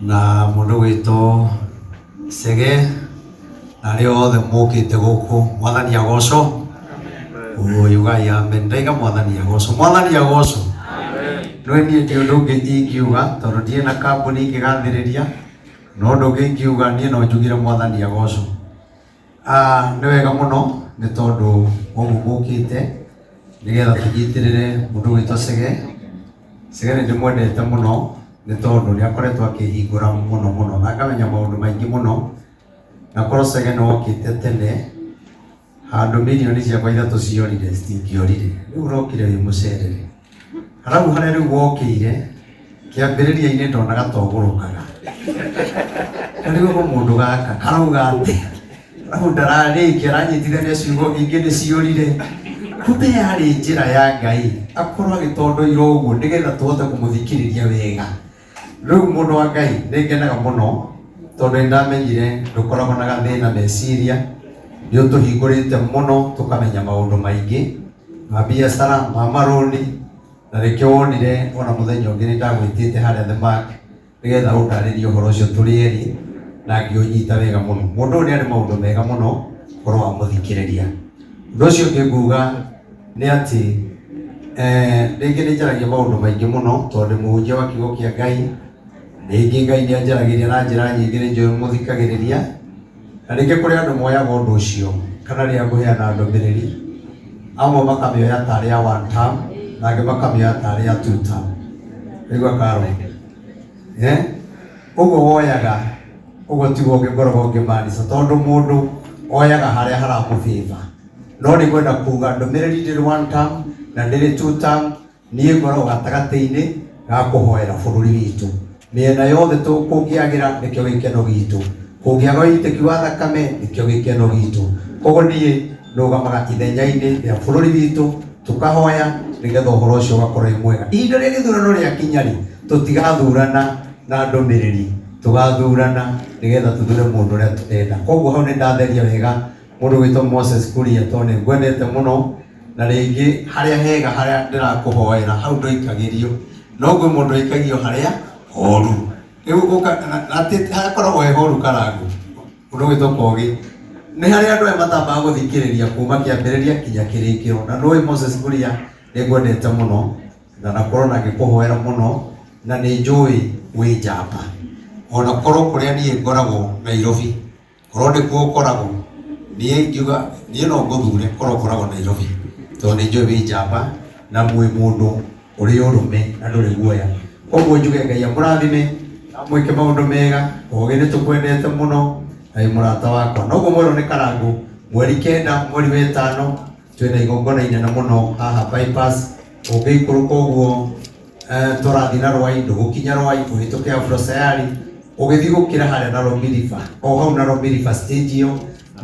Na mũndũ gwĩtwo Chege na arĩa othe mũkĩte gũkũ. Mwathani agocwo. Ũyugai amen. Ndaiga Mwathani agocwo. Mwathani agocwo. Nĩ niĩ ndi ũndũ ũngĩ ingiuga tondũ ndirĩ na kambuni ingĩgathĩrĩria, no ũndũ ũngĩ ingiuga niĩ no njugire Mwathani agocwo. Ah, nĩ wega mũno nĩ tondũ ũguo mũkĩte nĩgetha tũnyitĩrĩre mũndũ ũgwĩtwo Chege. Chege nĩ ndĩmwendete mũno nĩ tondũ nĩ akoretwo akĩhingũra mũno mũno na akamenya maũndũ maingĩ mũno, na korwo Chege nĩ wokĩte tene handũ mirioni ciakwa 3 ciorire citingĩorire. Rĩu ũrokire wĩ mũcerere. Harau harĩa rĩu wokĩire kĩambĩrĩria-inĩ ndonaga ta ũgũrũkaga. Na rĩu mũndũ gaka karauga atĩa? Hau ndararĩkia aranyitithania ciugo ingĩ nĩ ciũrire. Kumbe yarĩ njĩra ya Ngai akorwo agĩtondoira ũguo nĩgetha tũhote kũmũthikĩrĩria wega. Rĩu mũndũ wa Ngai nĩ ngenaga mũno tondũ nĩ ndamenyire ndũkoragwo na gathĩna meciria, nĩ ũtũhingũrĩte mũno tũkamenya maũndũ maingĩ ma biacara, ma marũni, na nĩkĩo wonire ona mũthenya ũngĩ nĩ ndagwĩtĩte harĩa The Mark nĩgetha ũndarĩrie ũhoro ũcio tũrĩ erĩ na ngĩũnyita wega mũno. Mũndũ ũyũ nĩ arĩ maũndũ mega mũno korwo wamũthikĩrĩria. Ũndũ ũcio ũngĩ nguga nĩ atĩ rĩngĩ nĩ njaragia maũndũ maingĩ mũno tondũ ndĩ mũhunjia wa kiugo kĩa Ngai, rĩngĩ Ngai nĩ anjaragĩria na njĩra nyingĩ nĩ njũĩ mũthikagĩrĩria, na rĩngĩ kũrĩ andũ moyaga ũndũ ũcio kana rĩrĩa ngũheana ndũmĩrĩri, amwe makamĩoya tarĩ ya one term na angĩ makamĩoya tarĩ ya two term. Waigua Karo? Eh? Ũguo woyaga ũguo tiguo ũngĩkoragwo ũngĩmaanica tondũ mũndũ oyaga harĩa haramũbĩba. No nĩ ngwenda kuga ndũmĩrĩri ndĩrĩ one term na ndĩrĩ two term, niĩ ngoragwo gatagatĩ-inĩ ga kũhoera bũrũri witũ. Mĩena yothe kũngĩagĩra nĩkĩo gĩkeno gitũ, kũngĩaga ũitĩki wa thakame nĩkĩo gĩkeno gitũ. Koguo niĩ ndũgamaga ithenya-inĩ rĩa bũrũri witũ tũkahoya nĩgetha ũhoro ũcio ũgakorwo wĩ mwega. Ihinda rĩa gĩthurano rĩakinya rĩ, tũtigathurana na ndũmĩrĩri, tũgathurana nĩgetha tũthure mũndũ ũrĩa tũrenda. Koguo hau nĩ ndatheria wega mũndũ wĩtwo Moses Kuria tondũ nĩ ngwendete mũno na rĩngĩ harĩa hega harĩa ndĩrakũhoera hau ndũikagĩrio, no kwĩ mũndũ ũikagio harĩa horu. Rĩu hakoragwo he horu Karangũ, ũndũ ũgwĩtwo Kogi. Nĩ harĩ andũ aya matambaga gũthikĩrĩria kuma kĩambĩrĩria nginya kĩrĩkĩro. Na nĩũĩ Moses Kuria nĩ ngwendete mũno na nakorwo na ngĩkũhoera mũno na nĩ njũĩ wĩ njamba. Ona korwo kũrĩa niĩ ngoragwo Nairobi, korwo nĩkuo ũkoragwo, niĩ ingiuga niĩ no ngũthure korwo ũkoragwo Nairobi tondũ nĩ njũĩ wĩ njamba na mwĩ mũndũ ũrĩ ũrũme na ndũrĩ guoya. Koguo njuge Ngai amũrathime, amwĩke maũndũ mega, Kogi nĩ tũkwendete mũno na wĩ mũrata wakwa. Noguo mwerwo nĩ Karangũ, mweri 9 mweri wa 5 twĩna igongona inene mũno haha bypass, ũngĩikũrũka ũguo tũrathiĩ na Rwai, ndũgũkinya Rwai, ũhĩtũke Afro Sayari, ũgĩthiĩ gũkĩra harĩa Nairobi River, o hau Nairobi River stage ĩyo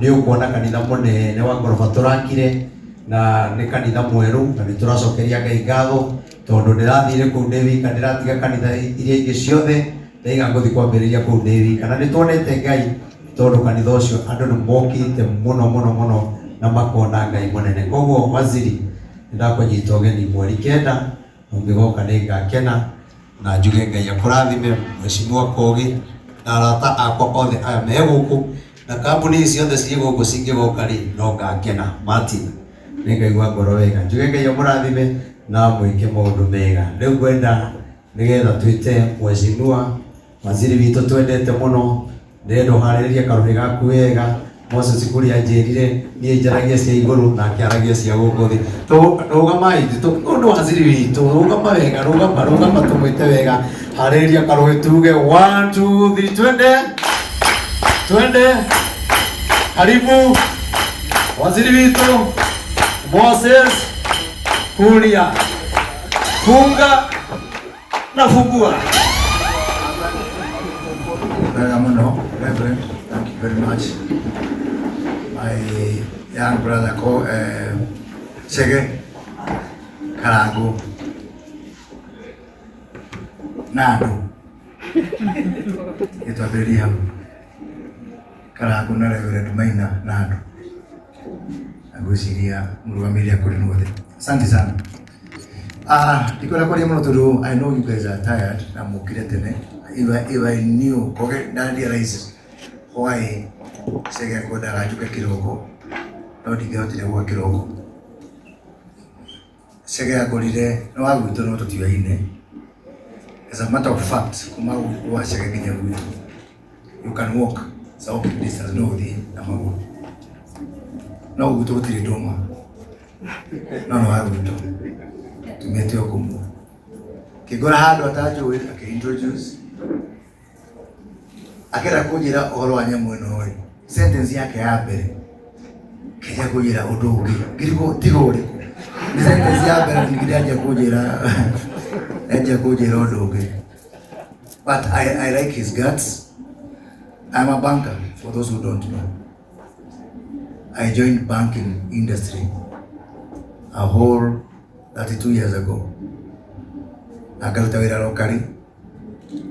nĩ ũkuona kanitha mũnene wa ngoroba tũrakire, na nĩ kanitha mwerũ na nĩ tũracokeria Ngai ngatho tondũ ndĩrathire kũu ndĩ wika, ndĩratiga kanitha iria ingĩ ciothe ndaiga ngũthiĩ kwambĩrĩria kũu ndĩ wika, na nĩ tuonete Ngai tondũ kanitha ũcio andũ nĩ mokĩte mũno mũno mũno na makona Ngai mũnene. Koguo waziri, nĩ ndakũnyita ũgeni mweri 9, ũngĩgoka nĩ ngakena na njuge Ngai akũrathime, Mheshimiwa Kogi na arata akwa othe aya me gũkũ na kambuni ici ciothe ciĩ gũkũ cingĩgoka rĩ, no ngakena. Martin, nĩ ngaigua ngoro wega. Njuge Ngai amũrathime na amwĩke maũndũ mega. Rĩu ngwenda nĩgetha twĩte Mheshimiwa waziri witũ twendete mũno, ndĩrenda ũharĩrĩrie karũhĩ gaku wega. Moses Kuria anjĩrire niĩ njaragia cia igũrũ nake aragia cia gũkũ thĩ. Rũgamai, ũndũ waziri witũ, rũgama wega, rũgama, rũgama tũmwĩte wega. Harĩrĩria karũhĩ tuge 1 2 3, twende twende. Karibu waziri witũ Moses Kuria, funga na fungua. Wega mũno, Reverend, thank you very much. My young brother ko Chege Karangu na andũ gĩtwambĩrĩrie hau Karangu na Reverend Maina na andũ na ngwĩciria mũrũgamĩrĩri akũrĩ nuothe. Asante sana. Ah, ndikwenda kwaria mũno tondũ I know you guys are tired na mũkire tene. If I knew, okay, now I realize why Chege kwendaga njuke kiroko no ndingĩhotire gũka kiroko. Chege angorire nĩ wa gwitũ no tũtiũyaine. As a matter of fact, kuma gwa Chege nginya gwitũ you can walk, it's a walking distance, no ũthiĩ na magũrũ. No gwitũ gũtirĩ ndũma, no nĩ wa gwitũ tumĩte o kũmwe. Kĩngora handũ atanjũĩ akĩ-introduce akĩenda kũnjĩra ũhoro wa nyamũ ĩno rĩ, sentence yake ya mbere kĩanjia kũnjĩra ũndũ ũngĩ ngĩrigwo tiga ũrĩkũ. Nĩ sentence ya mbere ningĩ ndanjia kũnjĩra ũndũ ũngĩ. But I like his guts. I'm a banker, for those who don't know. I joined banking industry a whole 32 years ago. Na ngaruta wĩra locally,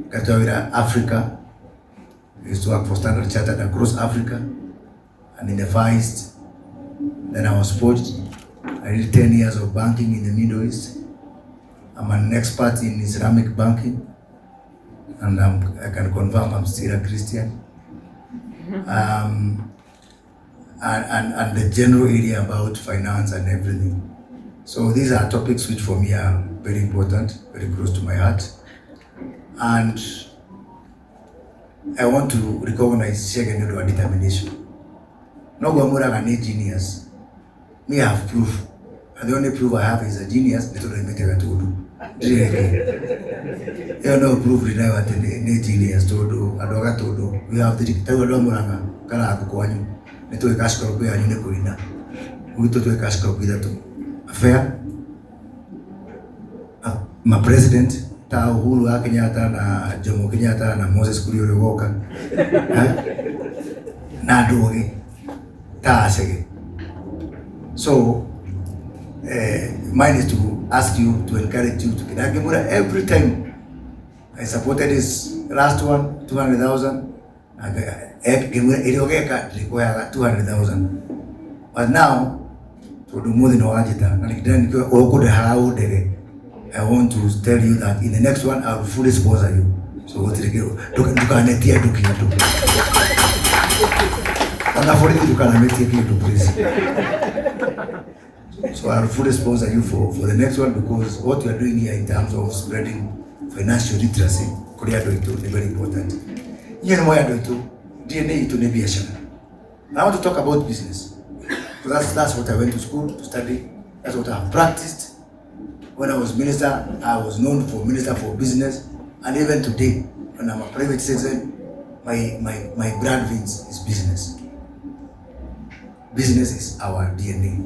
ngaruta wĩra Africa. I used to work for Standard Chartered across Africa and in the Far East. Then I was poached. I did 10 years of banking in the Middle East. I'm an expert in Islamic banking, and I can confirm I'm still a Christian. And the general area about finance and everything. So these are topics which for me are very important, very close to my heart. And I want to recognize Chege nĩ ũndũ wa determination. Noguo mwĩraga nĩ genius. Me, I have proof. And the only proof I have is a genius nĩ tondũ oimĩte Gatundu. Ndirĩ ĩngĩ. Ĩyo no proof ndĩnayo atĩ nĩ genius tondũ andũ a Gatundu, we have the tarĩu andũ a Murang'a Karangu kwanyu nĩ tũĩ cash crop yanyu nĩ kũina. Gwitũ tũĩ cash crop ithatũ. Fair, ma president ta Uhuru wa Kenyatta na Jomo Kenyatta na Moses Kuria ũrĩa ũgoka, eh? Na andũ ogĩ ta Chege. So mine is to ask you, to encourage you to ndangĩmwĩra every time I supported his last one 200,000, ngĩmwĩra ĩrĩa ũgeka ndĩrĩkũheaga 200,000, but now tondũ ũmũthĩ nĩ wanjĩta na nĩkĩo ũkũndehaga ũndege, I want to tell you that in the next one I will fully sponsor you. So gũtirĩ kĩndũ, ndũkanetie andũ kĩndũ, ona borithi ndũkanametie kĩndũ, please. So I will fully sponsor you for the next one, because what you are doing here in terms of spreading financial literacy kũrĩ andũ aitũ nĩ very important. Inyuĩ nĩ moĩ andũ aitũ DNA itũ nĩ biacara. I want to talk about business because that's what I went to school to study. That's what I have practiced. When I was minister, I was known for minister for business. And even today, when I'm a private citizen, my brand veins is business. Business is our DNA.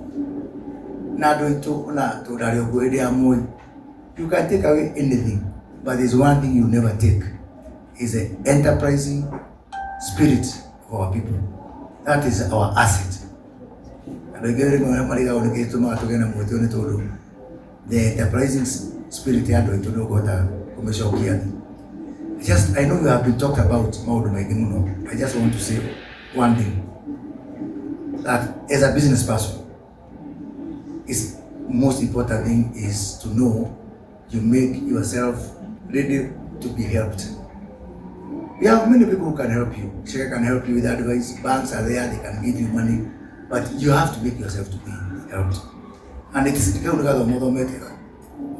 Na andũ aitũ ona tũndarĩ ũguo hĩndĩ ya Moi, you can take away anything, but there's one thing you never take, is the enterprising spirit of our people. That is our asset. Andũ aingĩ rĩmwe marigagwo nĩkĩ gĩtũmaga tũgĩe na mwĩtĩo nĩ tondũ the enterprising spirit ya andũ aitũ ndũkũhota kũmĩcokia thĩ. Just, I know you have been talked about maũndũ maingĩ mũno. I just want to say one thing, that as a business person, is most important thing is to know you make yourself ready to be helped. We have many people who can help you. Chege can help you with advice. Banks are there, they can give you money. But you have to make yourself to be helped. And it is kĩu nĩ gathomo thomete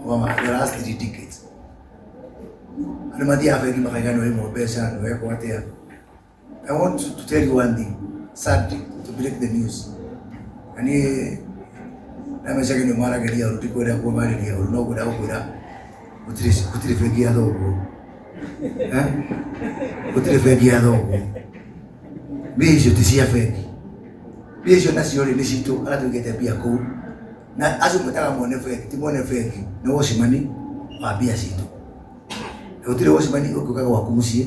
over the last 3 decades. Andũ mathiaga bengi makaiga nĩ waimwo mbeca, nĩ wekwo atĩa. I want to tell you one thing, sadly, to break the news. Na niĩ na mecage nĩ maragĩria ũru, ndikwenda kũmarĩria ũru, no ngwenda gũkwĩra gũtirĩ bengi ya thoguo. Eh? Gũtirĩ bengi ya thoguo. Mbia icio ti cia bengi. Mbia icio nacio rĩ nĩ citũ arĩa tũigĩte mbia kũu. Na acio mwĩtaga mwene bengi ti mwene bengi, nĩ watchman wa mbia citũ. Na gũtirĩ watchman ũngĩũka gwaku mũciĩ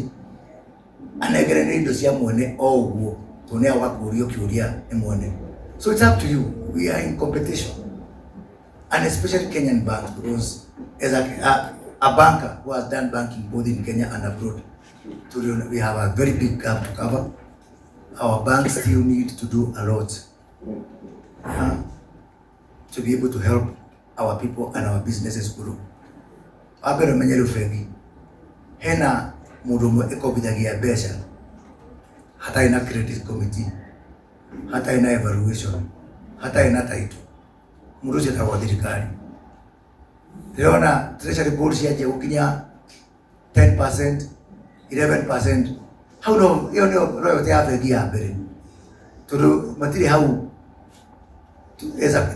anengerere indo cia mwene o ũguo tondũ nĩ agoka kũũrio kĩũria nĩ mwene. So it's up to you. We are in competition. And especially Kenyan banks, because as a banker who has done banking both in Kenya and abroad, today we have a very big gap to cover. Our banks still need to do a lot to be able to help our people and our businesses grow. Wambere ũmenye rĩu bengi hena Mũndũ ũmwe ĩkombithagia mbeca hatarĩ na credit committee, hatarĩ na evaluation, hatarĩ na title. Mũndũ ũcio etagwo thirikari. Ndĩrona treasury board cianjia gũkinya 10%, 11%, hau no ĩyo nĩyo royalty ya bengi ya mbere, tondũ matirĩ hau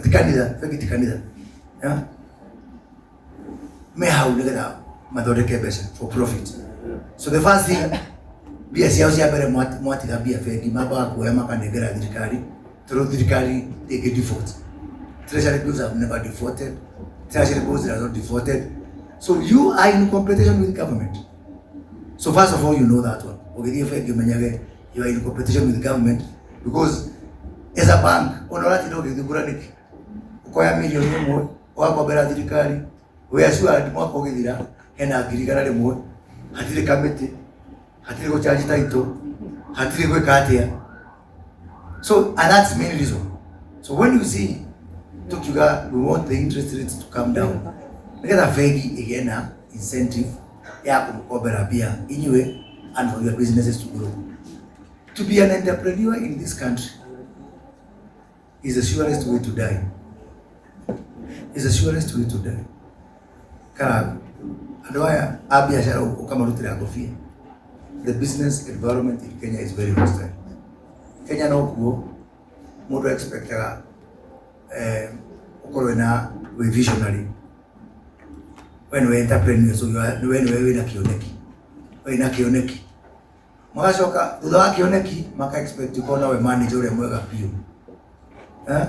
ti kanitha, bengi ti kanitha, yeah? Me hau nĩgetha mathondeke mbeca for profit. So the first thing, mbia ciao cia mbere mwatiga mbia bengi, mambaga kuoya makanengera thirikari, tondũ thirikari ndĩngĩ default. Treasury bills have never defaulted. Treasury bills are not defaulted. So you are in competition with government. So first of all, you know that one. Ũgĩthiĩ bengi ũmenyage you are in competition with government, because as a bank, ona ũratinda ũgĩthugura nĩkĩ? Ũkoya 1 million ũgakombera thirikari, we assured mwaka ũgĩthira hena 100,000, hatirĩ kamĩtĩ, hatirĩ gũcharge title, hatirĩ gwĩka atĩa. So and that's the main reason. So when you see tukiuga we want the interest rates to come down, nĩgetha bengi ĩgĩe na incentive ya kũmũkombera mbia inyuĩ and for your businesses to grow. To be an entrepreneur in this country is the surest way to die. Is the surest way to die. Karagu, andũ aya a biacara ũkamarutĩra ngũbia. The business environment in Kenya is very hostile. Kenya no kuo mũndũ expectaga ũkorwo wĩna wĩ visionary. We nĩwe entrepreneur, so you are, we nĩwe wĩna kĩoneki. Wĩna kĩoneki. Magacoka thutha wa kĩoneki maka expect ũkorwo nawe manager ũrĩa mwega biũ. Eh?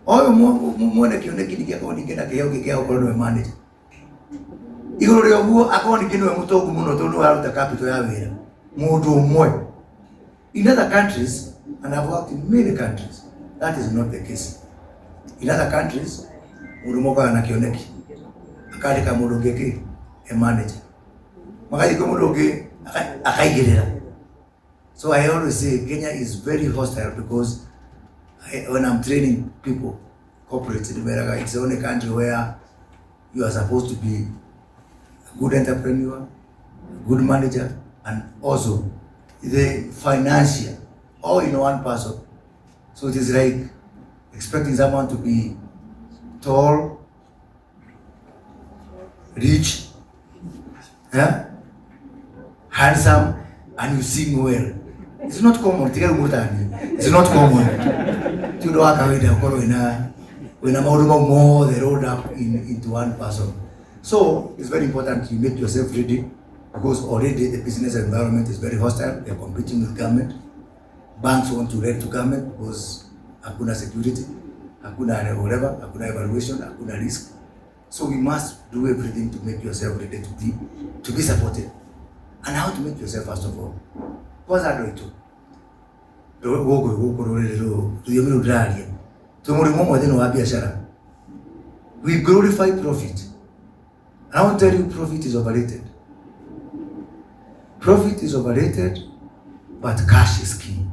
Ũyũ mwene kĩoneki ningĩ akorwo ningĩ na kĩheo kĩngĩ gĩa gũkorwo nĩwe manager. Igũrũ rĩa ũguo akorwo ningĩ nĩwe mũtongu mũno tondũ nĩwe araruta capital ya wĩra. Mũndũ ũmwe. In other countries, and I've worked in many countries, that is not the case. In other countries, mũndũ ũmwe ũkaga na kĩoneki, akandĩka mũndũ ũngĩ kĩ a manager. Magathiĩ kwĩ mũndũ ũngĩ akaigĩrĩra. So I always say Kenya is very hostile because when I'm training people, corporates in America, it's the only country where you are supposed to be a good entrepreneur, a good manager, and also the financier, all in one person. So it is like expecting someone to be tall, rich, yeah, handsome, and you sing well. It's not common. Tiga mutani. It's not common. Ti ũndũ wa kawaida ũkorwo wĩna maũndũ mau mothe rolled up into one person. So it's very important you make yourself ready, because already the business environment is very hostile. They're competing with government. Banks want to lend to government because hakuna security, hakuna whatever, hakuna evaluation, hakuna risk. So we must do everything to make yourself ready to be supported. And how to make yourself, first of all. Kwanza andũ aitũ gũkũ gũkũ rũrĩrĩ rũrũ rũthiomi rũu ndĩraria twĩ mũrĩmo ũmwe thĩinĩ wa biacara. We glorify profit. And I want to tell you, profit is overrated. Profit is overrated, but cash is king.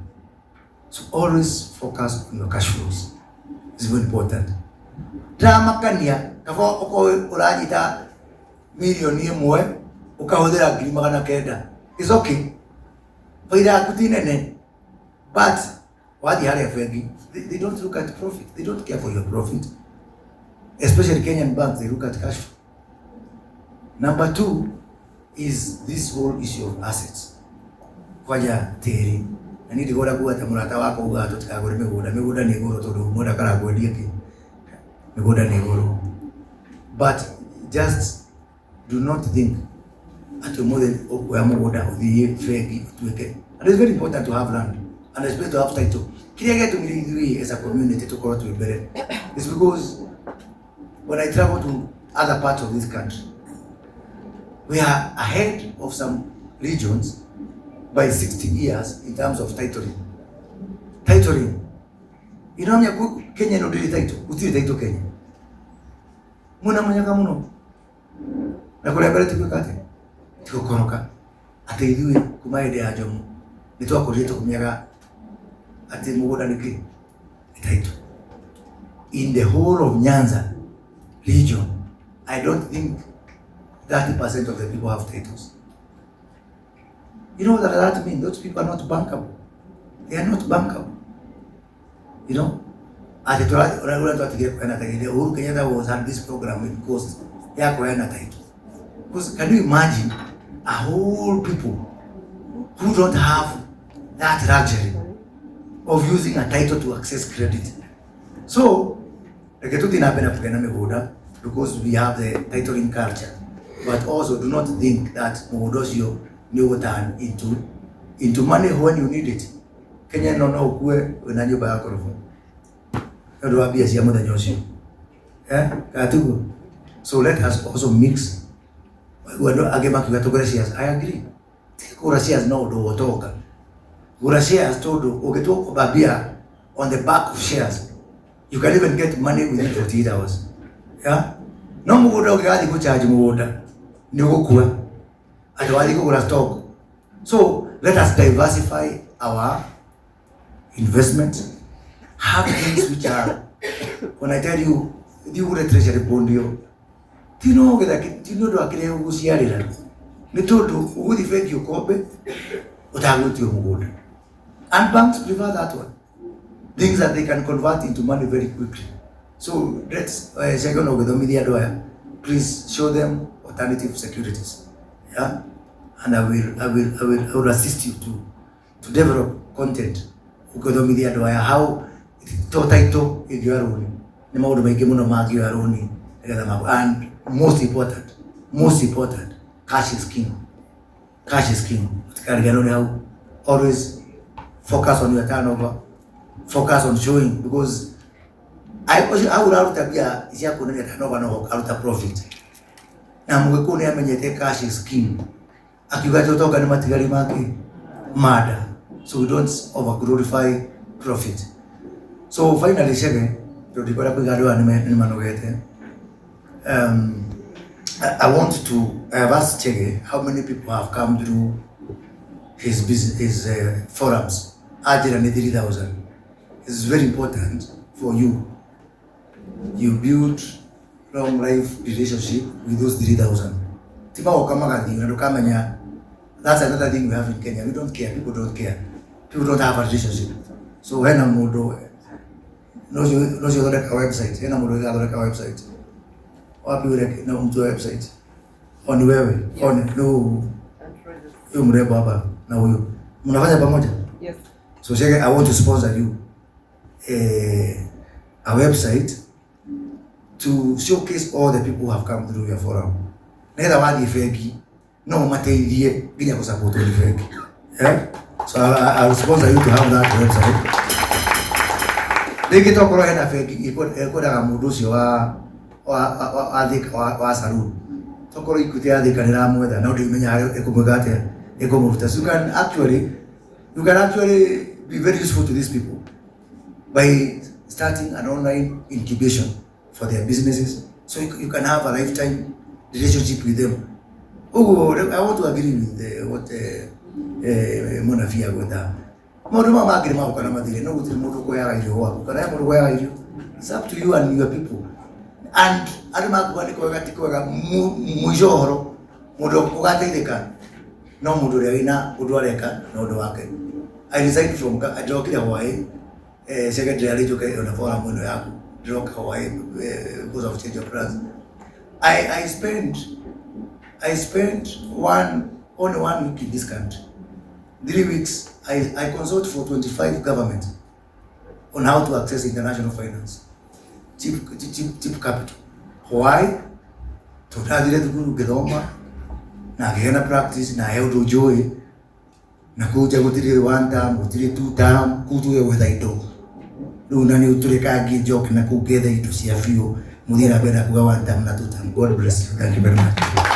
So always focus on your cash flows. It's very important. Ndĩramakania kaba ũkorwo ũranyita 1 million ũkahũthĩra 900,000. It's okay. Faida yaku ti nene, but wathiĩ harĩa bengi, they don't look at profit. They don't care for your profit. Especially Kenyan banks, they look at cash flow. Number two is this whole issue of assets. Kwanja tĩri. Na niĩ ndigũra kuga atĩ mũrata wakwa ugaga tũtikagũre mĩgũnda. Mĩgũnda nĩ goro tondũ mwenda karakwendia kĩ. Mĩgũnda nĩ goro. But just do not think atĩ ũmũthĩ ũkuoya mũgũnda ũthiĩ bengi ũtuĩke. And it's very important to have land and especially to have title. Kĩrĩa gĩatũmire ithuĩ as a community tũkorwo twĩ mbere is because when I travel to other parts of this country, we are ahead of some regions by 60 years in terms of titling. Titling. You know, Kenya no ndĩrĩ title, gũtirĩ title Kenya. Mwena munyaga mũno. Na kũrĩa mbere ti gwĩka atĩa? Ti gũkoroka. Atĩ ithuĩ kuma hĩndĩ ya Jomo nĩ twakũrire tũkĩmenyaga atĩ mũgũnda nĩ kĩ? Nĩ title. In the whole of Nyanza region, I don't think 30% of the people have titles. You know what that means? Those people are not bankable. They are not bankable. You know? Ati ũrĩa twatigire kũheana title. Uhuru Kenyatta was had this program in Coast ya kũheana title. Because can you imagine a whole people who don't have that luxury of using a title to access credit? So, reke tũthiĩ na mbere na kũgĩa na mĩgũnda because we have the titling culture. But also do not think that mũgũnda ũcio nĩ ũgũturn into money when you need it. Kenya ĩno no ũkue wĩna nyũmba ya ngoroba nĩ ũndũ wa mbia cia mũthenya ũcio. Eh? Kana tiguo? So let us also mix. Waigua andũ angĩ makiuga tũgũre shares. I agree. Ti kũgũra shares no ũndũ wa ũtonga. Gũra shares tondũ ũngĩtua gũkomba mbia on the back of shares, you can even get money within 48 hours. Yeah? No mũgũnda ũngĩgathiĩ gũcharge mũgũnda nĩ ũgũkua atĩ wathiĩ kũgũra stock. So let us diversify our investments. Have things which are, when I tell you, thiĩ ũgũre treasury bond ĩyo, ti no getha ti nĩ ũndũ wa kĩrĩa ũgũciarĩra, nĩ tondũ ũgũthiĩ bengi ũkombe ũtagwĩtio mũgũnda. And banks prefer that one. Things that they can convert into money very quickly. So let's, Shege no ũgĩthomithia andũ aya, please show them alternative securities. Yeah? And I will assist you to develop content. Ũgĩthomithia andũ aya how to title ĩngĩoya rũni. Nĩ maũndũ maingĩ mũno mangĩoya rũni nĩgetha and most important, cash is king. Cash is king. Ũtikariganĩrwo nĩ hau. Always focus on your turnover. Focus on showing because ũcio hau ũraruta mbia cia kuonania turnover no ũkaruta profit. Na Mũgĩkũyũ nĩ amenyete cash is king. Akiuga atĩ ũtonga nĩ matigari make mada. So we don't over glorify profit. So finally, Chege, tondũ ndikwenda kũiga andũ aya nĩ manogete. I want to, I have asked Chege how many people have come through his business, his forums. Anjĩra nĩ 3,000. It's very important for you. You build long life relationship with those 3,000. Ti magoka magathiĩ na ndũkamenya. That's another thing we have in Kenya. We don't care. People don't care. People don't have a relationship. So hena mũndũ nocio ũthondeka website. Hena mũndũ ũgathondeka website. Wapi ule na mtu wa website? O ni wewe? O ni no huyu mrembo hapa na huyu. Mnafanya pamoja? Yes. So Shege, I want to sponsor you a website to showcase all the people who have come through your forum. Nĩgetha wathiĩ bengi no ũmateithie nginya gũsupport nĩ bengi. Yeah? So I will sponsor you to have that website. Rĩngĩ tokorwo hena bengi ĩkwendaga mũndũ ũcio wa Thika wa saloon. Tokorwo Equity ya Thika nĩramwetha no ndĩmenya harĩa ĩkũmwĩka atĩa ĩkũmũruta. So you can actually be very useful to these people by starting an online incubation for their businesses. So you can have a lifetime relationship with them. Oh, I want to agree with what Mũnabii agweta. Maũndũ maya mangĩ nĩ magoka na mathire, no gũtirĩ mũndũ ũkũheaga irio gwaku. Kana he mũndũ ũkũheaga irio. It's up to you and your people. And andũ makuga nĩ kwega ti kwega, mũico ũhoro, mũndũ ũgateithĩka no mũndũ ũrĩa wĩna ũndũ areka na ũndũ wake. I resigned from, ndĩrokire hwaĩ, secretary njũke ona forum ĩno yaku, ndĩroka hwaĩ because of change of plans. I spent only one week in this country. 3 weeks, I consult for 25 governments on how to access international finance, cheap, cheap, cheap capital. Why? Tondũ ndathire thukuru ngĩthoma na ngĩgĩa na practice na he ũndũ njũĩ na kũu nja gũtirĩ one term, gũtirĩ two term, kũu tuge gwetha indo rĩu na nĩ ũtũrĩkangie njoke na kũu ngethe indo cia biũ mũthiĩ na mbere na kuga one term na two term. God bless you. Thank you very much.